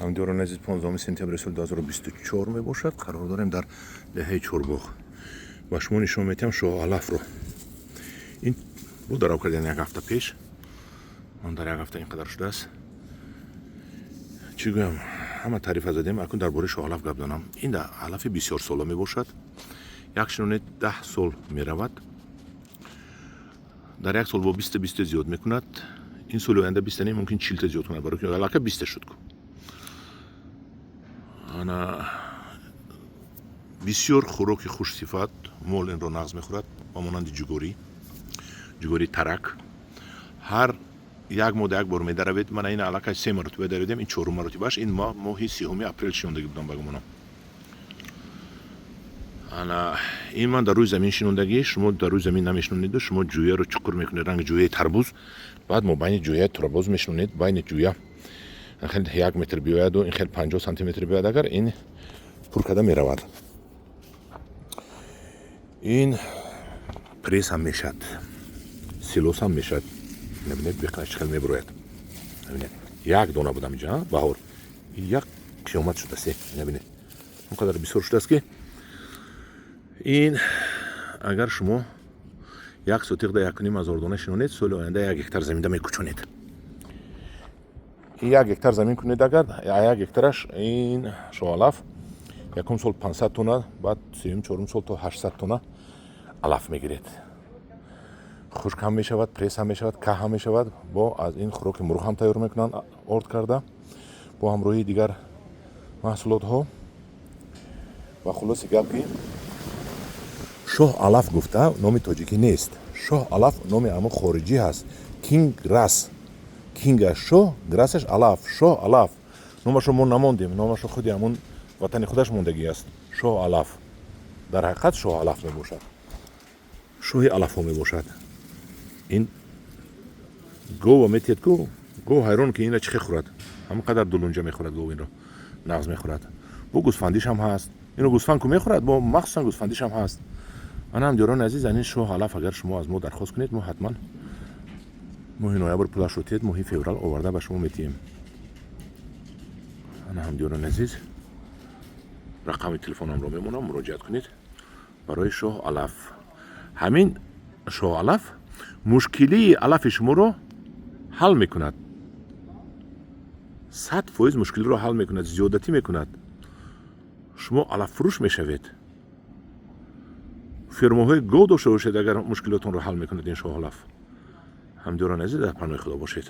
Ҳамдиёрони азиз, 15 сентябри соли 2024 мебошад. Қарор дорем дар деҳаи Чорбоғ. Ба шумо нишон медиҳам шоҳалафро. Ин бу дарав кардан як ҳафта пеш. Он дар як ҳафта ин қадар шудааст. Чӣ гӯям, ҳама таърифа задем. Акун дар бораи шоҳалаф гап занам. Ин алафи бисёрсола мебошад. Як шинонед, 10 сол меравад. Дар як сол бо 20-та 20-та зиёд мекунад. Ин соли оянда 20-та не, мумкин 40-та зиёд кунад, барои ки аллакай 20-та шуд ку. Ана, бисёр хӯроки хушсифат, мол инро нағз мехӯрад, ба монанди ҷугорӣ, ҷугории тарак. Ҳар як моҳ як бор медаравед. Мана, ин аллакай се маротиба даравидем, ин чорум маротибааш. Ин моҳи 30-уми апрел шинондагӣ будам, ба гумонам. Ана, ин ман дар рӯи замин шинондагӣ. Шумо дар рӯи замин намешинонеду, шумо ҷӯяро чуқур мекунед, ранги ҷӯяи тарбуз. Баъд мо байни ҷӯяи тарбуз мешинонед. Байни ҷӯя хел 1 метр биёяду ин хел 50 сантиметр биёяд агар, ин пур карда меравад. Ин пресс ҳам мешавад, силос ҳам мешавад. Набинед, беқанаш чӣ хел мебурояд. Набинед, як дона будам инҷа баҳор, як қиёмат шудааст. Набинед, он қадар бисёр шудааст, ки ин агар шумо як сотиқда 1500 дона шинонед, соли оянда 1 гектар заминда мекучонед. 1 гектар замин кунед агар, 1 гектараш ин шоҳалаф якум сол 500 тонна, баъд сеюм, чорум сол то 800 тонна алаф мегиред. Хушк ҳам мешавад, пресс ҳам мешавад, каҳ ҳам мешавад. Бо аз ин хӯроки мурғ ҳам тайёр мекунанд, орд карда бо ҳамроҳии дигар маҳсулотҳо. Ва хулоси гап, ки шоҳ алаф гуфта номи тоҷикӣ нест. Шоҳ алаф номи ҳамон хориҷӣ ҳаст. King grass. King аш шоҳ, grass аш алаф, шоҳ алаф. Номашро мо намондем, номашро худи ҳамон ватани худаш мондагӣ аст. Шоҳ алаф дар ҳақиқат шоҳ алаф мебошад, шоҳи алафҳо мебошад. Ин гова метиҳад ку, гов ҳайрон, ки ина чӣ хел хӯрад. Ҳамон қадар дулунҷа мехӯрад гов, инро нағз мехӯрад. Бо гӯсфандиш ҳам ҳаст. Ино гӯсфанд ку мехӯрад, бо махсусан гӯсфандиш ҳам ҳаст. Ана, ҳамдиёрони азиз, ин шоҳ алаф агар шумо аз мо дархост кунед, мо ҳатман моҳи ноябр пулашро тиҳед, моҳи феврал оварда ба шумо метиҳем. Ана, ҳамдиёрони азиз, рақами телефонамро мемонам, муроҷиат кунед барои шоҳ алаф. Ҳамин шоҳ алаф мушкилии алафи шуморо ҳал мекунад, 100% мушкилиро ҳал мекунад, зиёдатӣ мекунад. Шумо алаффурӯш мешавед, фермаҳои гов дошта бошед агар, мушкилотонро ҳал мекунад ин шоҳалаф. Ҳамдиёрони азиз, дар паноҳи Худо бошед.